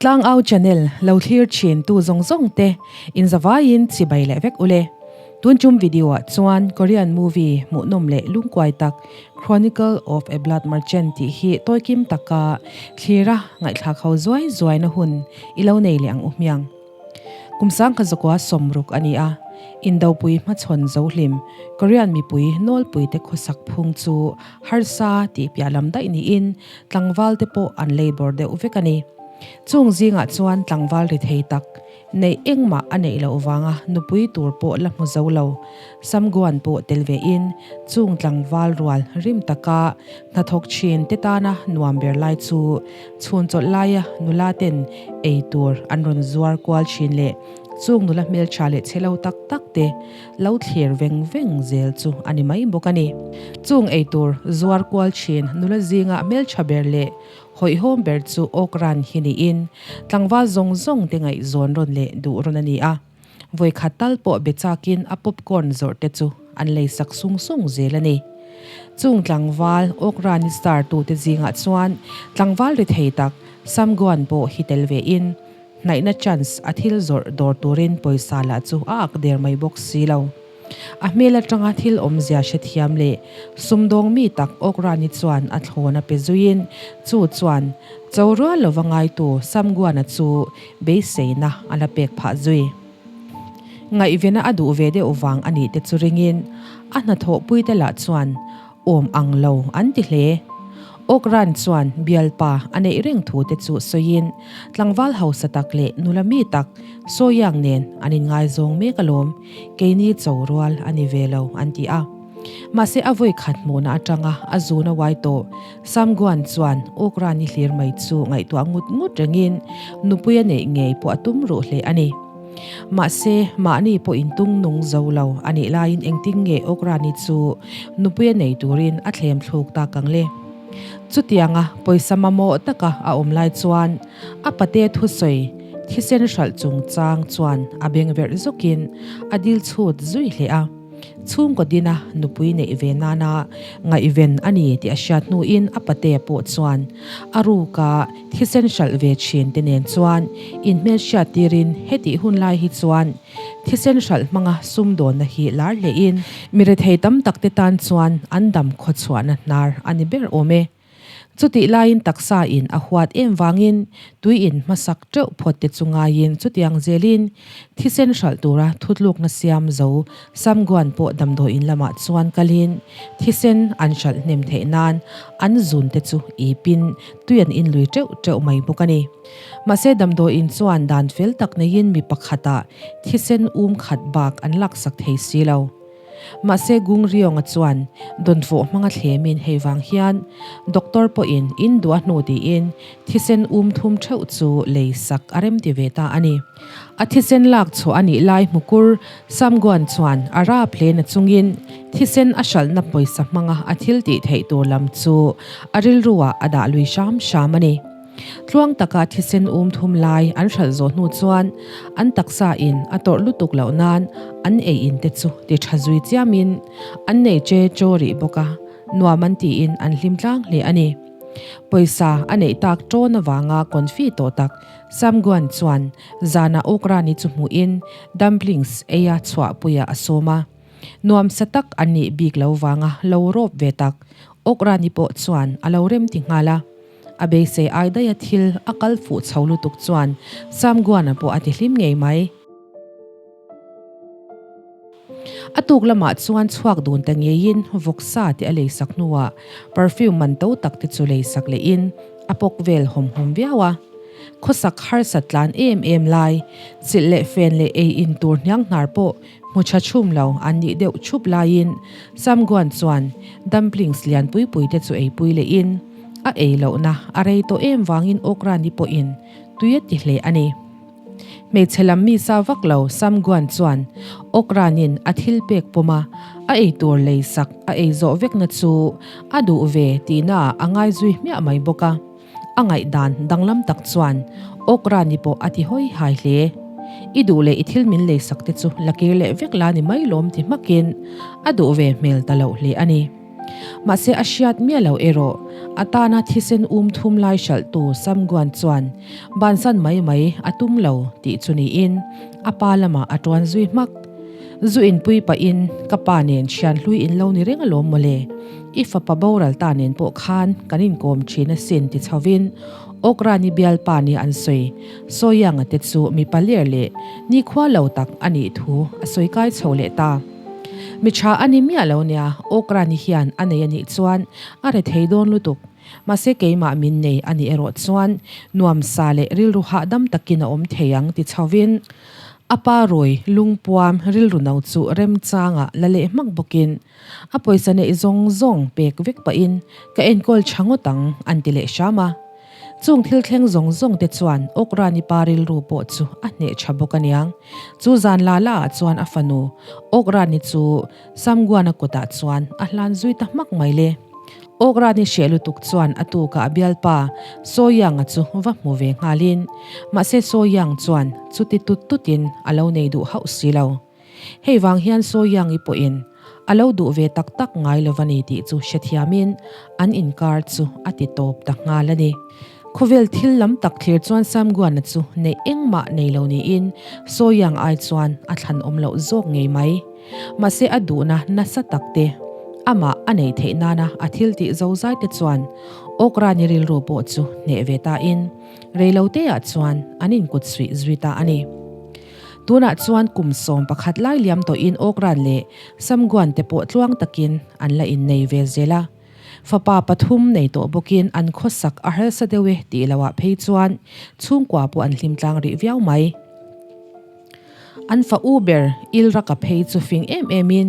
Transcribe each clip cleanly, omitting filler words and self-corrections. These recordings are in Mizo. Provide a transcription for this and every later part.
Tlangau channel lo thlir thin tu zawng zawng te in zavaiin chibai leh vek ule. Tun tum video ah chuan Korean movie hmuhnawm leh lungkuai tak Chronicle of a Blood Merchant tih hi tawikim taka thlira ngaihthlak ho zuai zuaina hun i lo nei leh ang u hmiang. Kum sangkhat zakua sawmruk a ni a, Indopui hmachhawn zohlim Korean mipui nawlpuite khawsak phung chu harsa tih piah lam daih niin tlangval te pawh an leibawr deuh vek a ni. Chung zingah chuan tlangval ri thei tak neih engmah a neih loh vanga nupui tur pawh la hmu zo lo Samguan pawh tel ve in chung tlangval rual rim taka hnathawk thin te tana nuam ber lai chu Chhun chawlh laia nula ten ei tur an rawn zuar kual thin leh chung nula hmeltha leh chhe lo tak tak te lo thlir veng veng zel chu a ni mai bawk a ni. Chung ei tur zuar kual thin nula zinga hmeltha ber leh hawihhawm ber chu Awkran hi niin tlangval zawng zawng te ngaihzawn rawn leh duh rawn a ni a. Vawikhat tal pawh be chakin a popcorn zawrh te chu an lei sak sung sung zel a ni. Chung tlangval Okrani star tute zingah chuan tlangval ri thei tak Samguan pawh hi tel ve in hnaihna chance a thil zawrh dawr turin pawisa lah chu a ak der mai bawk si lo. A hmel atanga thil awmzia hrethiam leh sumdawng mi tak Okrani chuan a thlawn a pe zuiin chu chuan cho rual lova ngaitu Samguana chu beiseina a la pek phah zui. Ngaihvena a duh ve deuh vang a nih te chu ringin a hnathawhpuite lah chuan awm ang lo an ti hle. Okran chuan bialpa a neih reng thu te chu sawiin tlangval hausa tak leh nula mi tak Sawiang nen an inngaizawng mek alawm, keini cho rual a ni ve lo an ti a. Mahse a vawi khat hmuhna atanga a zun a uai tawh. Samguan chuan Okrani hlir mai chu ngaihtuah ngut ngut rengin nupui a neih ngei pawh a tum ruh hle a ni. Mahse mahni pawh intung nung zo lo a nih laiin engtin nge Okrani chu nupui a nei turin a thlem thluk tak ang le? Chutianga pawisa mamawh taka a awm lai chuan a pate thusawi thisen hralh chungchang chuan a beng verh zawkin a dil chhut zui hle a. Chhungkaw dina nupui neih ve nana ngaihven a ni tih a hriat hnuin a patea pawh chuan a ruka thisen hralh ve thin te nen chuan inhmelhriat tirin hetih hun lai hi chuan thisen hralh hmanga sumdawnna hi lar hlein mirethei tam tak te tan chuan an dam khawchhuahna hnar a ni ber awm e. Chutih laiin taksa in a huat em vangin tui in hmasak teuh phawt te chu ngaiin chutiang zelin thisen hralh tura thutlukna siam zo Samguan pawh damdawiin lamah chuan kalin thisen an hralh hnem theih nan an zun te chu ipin tui an inlui teuh teuh mai bawk a ni. Mahse damdawiin chuan dan fel tak neiin mi pakhatah thisen um khat bak an laksak thei si lo. Mahse Gungryong-a chuan dawnfawh hmanga thlemin hei vang hian doctor pawhin in duh a hnu tiin thisen um thum theuh chu lei sak a rem ti ve ta a ni. A thisen lak chhuah a nih lai hmukur Samguan chuan a rap hle na chungin thisen a hralhna pawisa hmanga a thil tih theih tur lam chu a rilruah a dah lui hram hram a ni. Tluang taka thisen um thum lai an hralh zawh hnu chuan an taksa in a tawrh lutuk loh nan an ei in te chu ti tha zui chiam in an nei che chaw rih bawk a, nuam an tiin an hlim tlang hle a ni. Pawisa a neih tak tawn avanga confi tawh tak Samguan chuan zanah Okrani chu hmuh in dumplings eia chhuahpuiah a sawm a. Nuamsa tak an nih bik lo vanga lo rawp ve tak Okrani pawh chuan a lo rem ti nghal a. A beisei ai daih a thil a kal fuh chho lutuk chuan Samguana pawh a ti hlim ngei mai. A tuk lamah chuan chhuak dun ta ngeiin vawksa te a leisak hnuah perfume man to tak te chu leisak lehin a pawk vel hawm hawm viau a. Khawsak harsa tlan em em lai, chilh leh fen leh ei in tur hniang hnar pawh hmu tha chhum lo an nih deuh chhup laiin Samguan chuan dumplings lian pui pui te chu eipui lehin a ei lohna a rei tawh em vangin Okrani pawhin tui a ti hle a ni. Hmeichhe lam mi sa vak lo Samguan chuan Okranin a thil pek pawm a, a ei tur lei sak a ei zawh vekna chu a duh ve tihna ah a ngai zui hmiah mai bawk a. A ngaihdan danglam tak chuan Okrani pawh a ti hawi hai hle. I duh leh i thil min leisak te chu la kir leh vek la ni mai lawm ti hmakin a duh ve hmel ta loh hle a ni. Mahse a hriat miah lo erawh A tana thisen um thum lai hralhtu Samguan chuan bansan mai mai a tum lo tih chu niin a pa lamah a tuan zui hmak. Zu inpui pahin ka pa nen thian hlui in lo ni reng alawm mawle, i fapa boral ta nen pawh khan kan inkawm thin asin ti chhovin Okrani bialpa nia an sawi. Sawianga te chu mipa ler leh nikhua lo tak a nih thu a sawi kai chho leh ta. Mi tha a ni miah lo nia, Okrani hian a nei a nih chuan a re thei dawn lutuk. Mahse keimah min nei a nih erawh chuan nuamsa leh rilru hahdam takin a awm thei ang ti chhovin a pa rawi lungpuam rilru no chu remchanga la leh hmak bawkin a pawisa neih zawng zawng pek vek pahin ka enkawl tha ngawt ang an ti leh hram a. Chung thil thleng zawng zawng te chuan Okrani pa rilru pawh chu a hneh tha bawk aniang. Chu zan la la ah chuan a fanu Okrani chu Samguana kutah chuan a hlan zui ta hmak mai le. Okrani hreh lutuk chuan a tukah a bialpa Sawianga chu va hmu ve nghalin mahse Sawiang chuan chuti tut tutin a lo nei duh hauh si lo. Hei vang hian Sawiangi pawhin a lo duh ve tak tak ngai lo va ni tih chu hrethiamin an inkar chu a ti tawp ta nghal a ni. Khawvel thil lam tak thlir chuan Samguana chu neih engmah nei lo niin Sawiang ai chuan a thlan awm loh zawk ngei mai. Mahse a duhna nasa tak te, amah a neih theih nana a thil tih zozai te chuan Okrani rilru pawh chu hneh ve tain reiloteah chuan an inkut suih zui ta a ni. Tunah chuan kum 11 lai liam tawhin Awkran leh Samguan te pawh tluang takin an la innei ve zel a. Fapa pathum nei tawh bawkin an khawsak a harsa deuh e tih loah phei chuan chhungkua pawh an hlim tlang rih viau mai. An fa u ber Ilraka phei chu fing em emin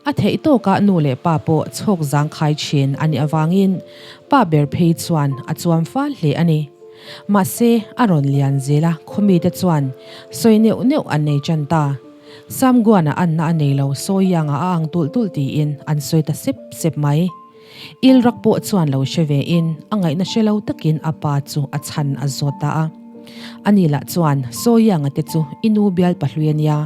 a theih tawkah nu leh pa pawh chhawk zangkhai thin a nih avangin pa ber phei chuan a chuam fal hle a ni. Mahse, a rawn lian zel a, khawmite chuan sawi neuh neuh an nei tan ta. Samguana anna a nei lo, Sawianga a ang tulh tulh tiin an sawi ta sep sep mai. Ilrak pawh chuan lo hre vein a ngaihna hre lo takin a pa chu a chhan a zawt ta a. Ani lah chuan, Sawianga te chu i nu bial pahlui a nia.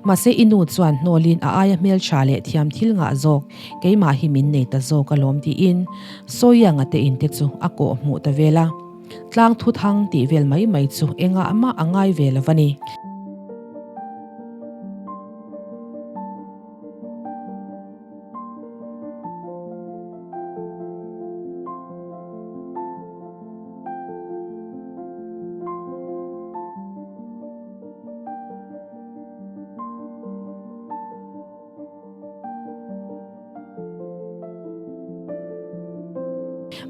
Mahse i nu chuan hnawlin a aia hmeltha leh thiam thil ngah zawk keimah hi min nei ta zawk alawm tiin Sawianga te in te chu a kawh hmuh ta vel a. Tlang thuthang tih vel mai mai chu engah mah a ngai ve lo a ni.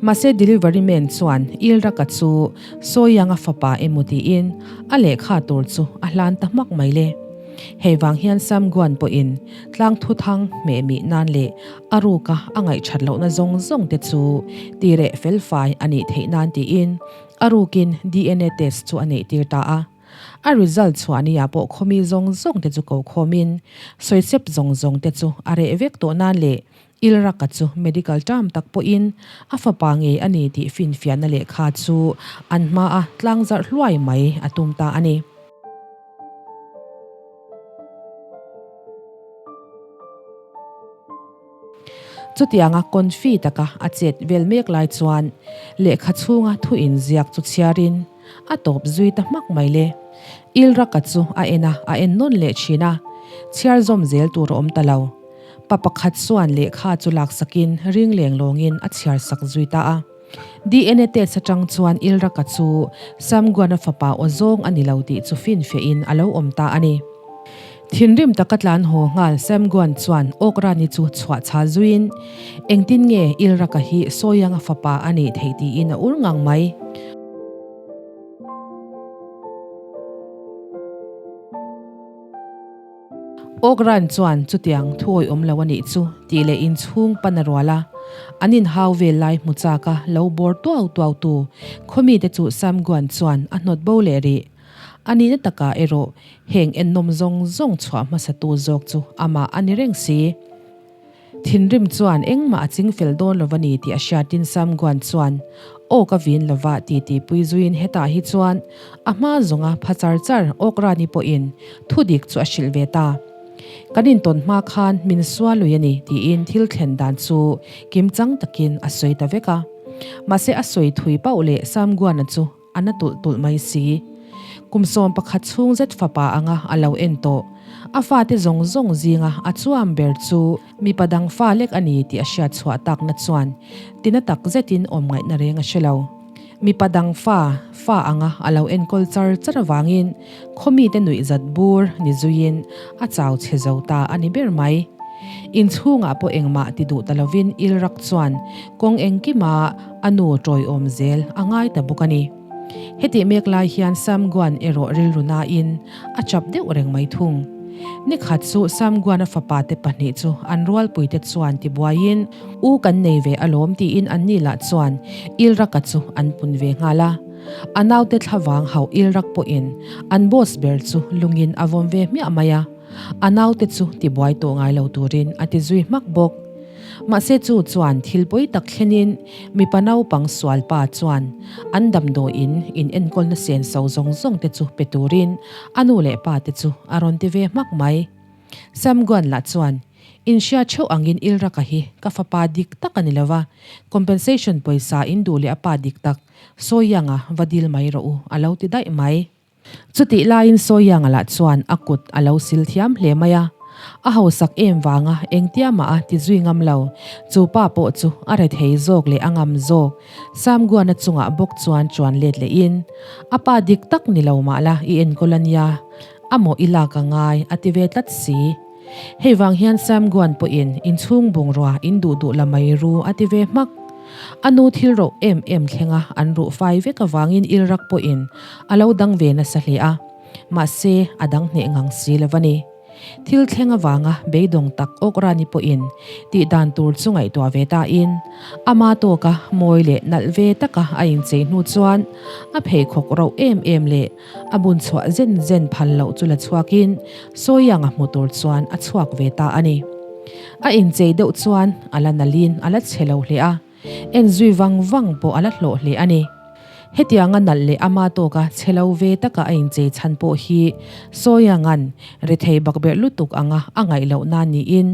Mahse delivery man chuan Ilraka chu Sawianga fapa emaw tiin a lehkha tur chu a hlan ta hmak mai le. Hei vang hian Sam Guan pawhin tlang thuthang hmeh mih nan leh a ruka a ngaihthat lohna zawng zawng te chu tireh felfai a nih theih nan tiin A rukin DNA test chu a neih tir ta a. A result chhuah ni ah pawh khawmi zawng zawng te chu ko khawmin sawisep zawng zawng te chu a reh vek tawh nan leh Ilraka chu medical term tak pawhin a fapa ngei a ni tih finfiahna lehkha chu an hmaa tlangzarh hluai mai a tum ta a ni. Chutianga confi taka a chet vel mek lai chuan lehkha chhunga thu inziak chu chhiarin a tawp zui ta hmak mai le. Ilraka chu a en a, a en nawn leh thin a, chhiar zawm zel tur a awm ta lo. Pa pakhat chuan lehkha chu laksakin ring leng lawngin a chhiar sak zui ta a. DNA test atang chuan Ilraka chu Samguana fapa aw zawng a ni lo tih chu finfiahin a lo awm ta a ni. Thinrim taka tlan haw nghal Samguan chuan Okrani chu chhuah chhal zuiin, Engtin nge Ilraka hi Sawianga fapa a nih theih tiin a ur ngang mai. Ogran chuan chutiang thuawi awm lo a nih chu tih leh inchhung pan a rual a, an inhau vel lai hmu chak a lo bawr tuau tuau tu khawmite chu Samguan chuan a hnawt bo leh rih. A nihna takah erawh heng ennawm zawng zawng chhuah hmasatu zawk chu amah a ni reng si. Thinrim chuan engmah a ching fel dawn lo va ni tih a hriatin Samguan chuan aw ka vin lo va ti ti pui zuiin hetah hi chuan a hma zawnga pha char char Awkrani pawhin thudik chu a hrilh ve ta. Kan intawn hma khan min sualui a ni tiin thil thlen dan chu kimchang takin a sawi ta vek a. Mahse a sawi thui pauh leh Samguana chu a na tulh tulh mai si. Kum 11 chhung zet fapa anga a lo en tawh. A fate zawng zawng zinga a chuam ber chu mipa dang fa lek a ni tih a hriat chhuah takna chuan tina tak zetin awm ngaihna reng a hre lo. Mipa dang fa, fa anga a lo enkawl char char avangin khaw mite nuih zat bur ni zuiin a chau chhe zo ta a ni ber mai. Inchhungah pawh engmah ti duh ta lovin Ilrak chuan kawng engkima a nu tawiawm zel a ngai ta bawk a ni. Hetih mek lai hian Sam Guan erawh rilru nain a chap deuh reng mai thung. Nikhat chu Sam Guan-a fapa te pahnih chu an rualpuite chuan tibuaiin U kan nei ve alawm tiin anni lah chuan Ilraka chu an pun ve nghal a. A naute thlavang hauh Ilrak pawhin an boss ber chu lungin a vawm ve hmiah mai a. A naute chu tibuai tawh ngai lo turin a ti zui hmak bawk. Mahse chu chuan thil pawi tak thlenin mipa naupang sual pa chuan an damdawiin in enkawlna senso zawng zawng te chu pe turin a nu leh pa te chu a rawn ti ve hmak mai. Sam Guan lah chuan, In hria theuh angin Ilraka hi ka fapa dik tak a ni lo va, compensation pawisa in duh leh a pa dik tak Sawianga va dil mai rawh u a lo ti daih mai. Chutih laiin Sawianga lah chuan a kut a lo sil thiam hle mai a, a hausak em vanga engtia mah a ti zui ngam lo, chu pa pawh chu a rethei zawk leh a ngam zawk. Samguana chungah bawk chuan chuan let lehin, A pa dik tak ni lo mah la i enkawl a nia, a mawh i lak a ngai a ti ve tlat si. Hei vang hian Sam Guan pawhin inchhung bungrua in duh duh la mai ru a ti ve hmak. A nu thil roh em em thlenga an ruh fai vek avangin Ilrak pawhin a lo dang ve nasa hle a, mahse a dang hneh ngang si lo a ni. Thil thleng avanga beidawng tak Okrani pawhin tih dan tur chu ngaihtuah ve tain ama tawka mawi leh nalh ve taka a inchei hnu chuan a pheikhawk roh em em leh A bun chhuah zen zen phal loh chu la chhuakin Sawianga hmu tur chuan a chhuak ve ta a ni. A inchei deuh chuan a la nalhin a la chhe lo hle a, en zui vang vang pawh a la hlawh hle a ni. Hetianga nalh leh ama tawka chhe lo ve taka a inchei chhan pawh hi Sawianga'n rethei bakberh lutuk anga a ngaih lohna niin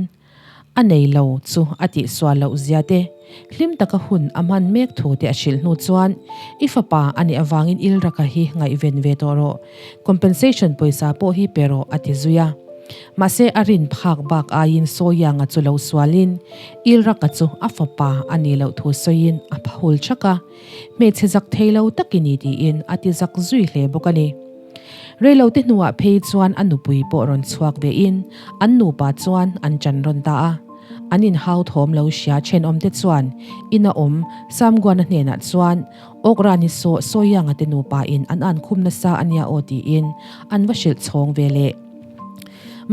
A nei lo chu a tihsual loh zia te, hlim taka hun a hman mek thu te a hrilh hnu chuan, I fapa a nih avangin Ilraka hi ngaihven ve tawh rawh, compensation pawisa pawh hi pe rawh a ti zui a. Mahse a rin phak bak aiin Sawianga chu lo sualin Ilraka chu a fapa a nih loh thu sawiin a phahul thak a, hmeichhe zak thei lo tak i ni tiin a ti zak zui hle bawk a ni. Reilote hnuah phei chuan a nupui pawh rawn chhuak vein an nupa chuan an chan rawn ta a. An inhau thawm lo hria thenawmte chuan ina awm Samguana hnenah chuan Awkrani saw Sawianga te nupa in an ankhum nasa a nia aw tiin an va hrilh chhawng ve leh.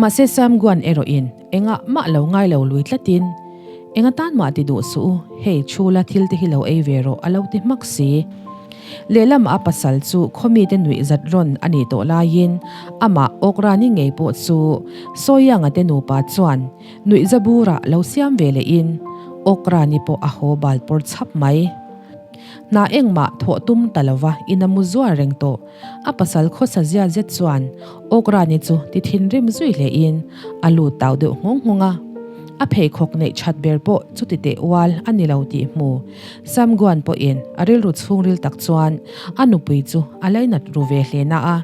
Mahse Samguan erawhin engah mah lo ngai lo lui tlatin, Enga tan mah ti duh suh u, hei chhula thil te hi lo ei ve rawh a lo ti hmak si. Lehlamah a pasal chu khawmite nuih zat rawn a nih tawh laiin amah Awkrani ngei pawh chu Sawianga te nupa chuan nuih za burah lo siam ve lehin Awkrani pawh a haw bal pawr chhap mai. Hna engmah thawh tum ta lova in a mu zuar reng tawh. A pasal khawsa zia zet chuan Awkrani chu ti thinrim zui hlein a lut tau deuh nghawng nghawng a. A pheikhawk neih that ber pawh chuti teh ual a ni lo tih hmu Samguan pawhin a rilru chhungril tak chuan a nupui chu a lainat ru ve hle na a,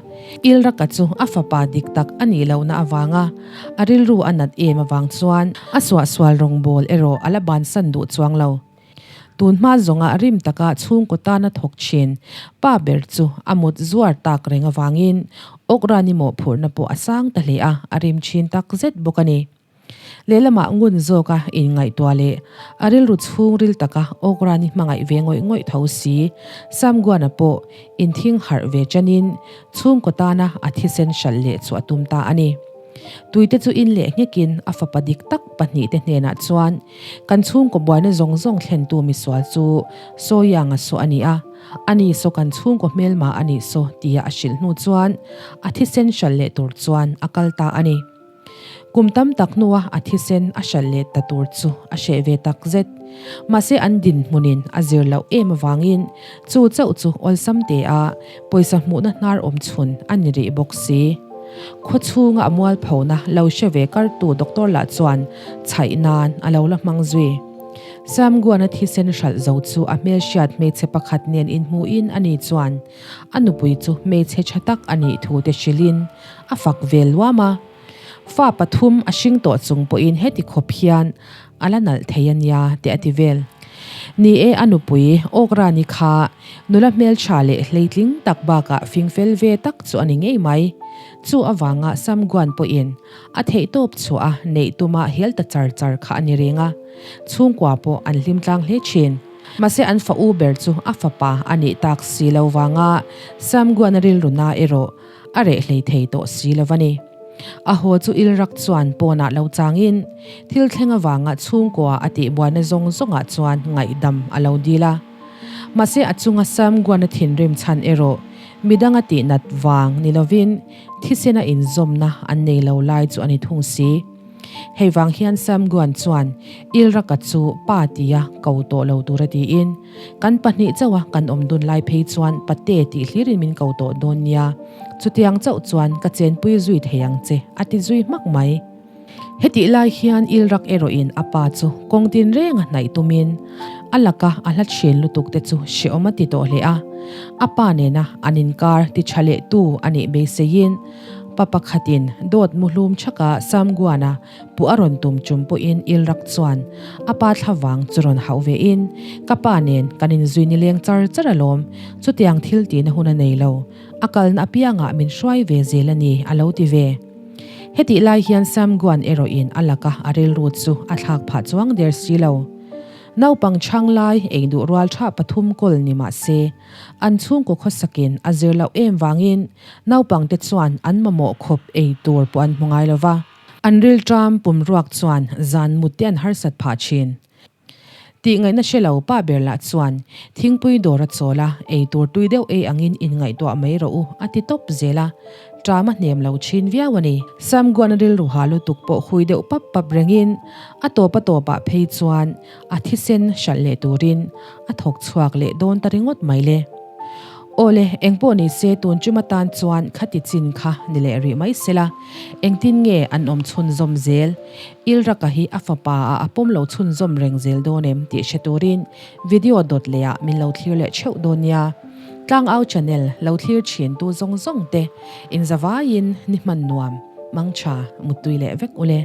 Ilraka chu a fapa dik tak a nih lohna avanga a rilru a nat em avang chuan a suahsual rawngbawl erawh a la bansan duh chuang lo. Tun hma zawnga rim taka chhungkaw tana thawk thin pa ber chu a mut zuar tak reng avangin Okrani mawhphurhna pawh a sang ta hle a, a rim thin tak zet bawk a ni. Lehlamah ngun zawka inngaihtuah leh a rilru chhungril taka Okrani hmangaih ve ngawih ngawih tho si, Samguana pawh inthing harh ve chanin chhungkaw tana a thisen hralh leh chu a tum ta a ni. Tuite chu in leh nghekin a fapa dik tak pahnihte hnenah chuan kan chhungkaw buaina zawng zawng thlentu misual chu Sawianga saw a ni a, ani saw kan chhungkaw hmelma a nih saw tia a hrilh hnu chuan a thisen hralh leh tur chuan a kal ta a ni. Kum tam tak hnua a thisen a hralh leh ta tur chu a hreh ve tak zet. Mahse an dinhmunin a zir loh em avangin chu chauh chu awlsam te a pawisa hmuhna hnar awm chhun a ni rih bawk si. Khaw chhunga a mualphona lo hre ve kartu doctor lah chuan chhaih nan a lo la hmang zui. Samguana thisen hralh zo chu a hmelhriat hmeichhe pakhat nen inhmuhin ani chuan a nupui chu hmeichhe tha tak a nih thu te hrilhin a fak ve luam a. Fa pathum a hring tawh chung pawhin heti khawp hian a la nalh thei a nia tih a ti vel. Ni e, a nupui Awkrani kha nula hmeltha leh hleitling tak bakah fingfel ve tak chu a ni ngei mai. Chu avanga Samguan pawhin A theihtawp chhuah a neih tuma hel ta char char kha a ni reng a, chhungkua pawh an hlim tlang hle thin. Mahse an fa u ber chu a fapa a nih tak si lo vanga Samguana rilru na erawh a reh hlei thei tawh si lo a ni. A haw chu Ilrak chuan pawnah lo changin thil thleng avanga chhungkua a tihbuaina zawng zawngah chuan ngaihdam a lo dil a. Mahse a chunga Samguana thinrim chhan erawh midang a tihnat vang ni lovin Thisena inzawmna an nei lo lai chu a ni thung si. Hei vang hian Sam Guan chuan Ilraka chu pa tia ko tawh lo tura tiin, Kan pahnih chauha kan awm dun lai phei chuan pate tih hlirin min ko tawh dawn nia, chutiang chauh chuan ka chenpui zui thei ang che, a ti zui hmak mai. Hetih lai hian Ilrak erawhin a pa chu kawng tin renga hnaih tumin a laka a hla ṭhin lutuk te chu hrehawm a ti tawh hle a. A pa nena an inkar ti ṭha leh tu a nih beiseiin pa pakhatin dawt muhlum chhaka Samguana puh a rawn tum ṭum pawhin Ilrak chuan a pa thlavang chu rawn hauh vein, Ka pa nen kan inzui nileng char char alawm, chutiang thil tihna hun a nei lo, a kalna apiangah min hruai ve zel a ni, a lo ti ve. Hetih lai hian Sam Guan erawhin a laka a rilru chu a thlak phah chuang der si lo. Naupang chhang lai ei duh rual tha pathum kawl ni mah se, an chhungkaw khawsakin a zir loh em vangin naupangte chuan an mamawh khawp ei tur pawh an hmu ngai lo va. An rilṭam pumruak chuan zan mut te an harsat phah thin. Tih ngaihna hre lo pa ber lah chuan thingpui dawr a chawl a, ei tur tui deuh ei angin inngaihtuah mai rawh u a ti tawp zel a, ṭam a hnem lo ṭhin viau a ni. Samguana rilru ha lutuk pawh hui deuh pap pap rengin a tawp a tawpah phei chuan a thisen hralh leh turin a thawk chhuak leh dawn ta ringawt mai le. Awle, engpawh ni se tun ṭum atan chuan khati chin kha ni leh rih mai sela, engtin nge an awm chhunzawm zel? Ilraka hi a fapa ah a pawm lo chhunzawm reng zel dawn em tih hre turin video dawt leh ah min lo thlir leh theuh dawn nia. Tlangau channel lo thlir thin tu zawng zawng te inzavaiin ni hman nuam, mangtha, muttui leh vek ule.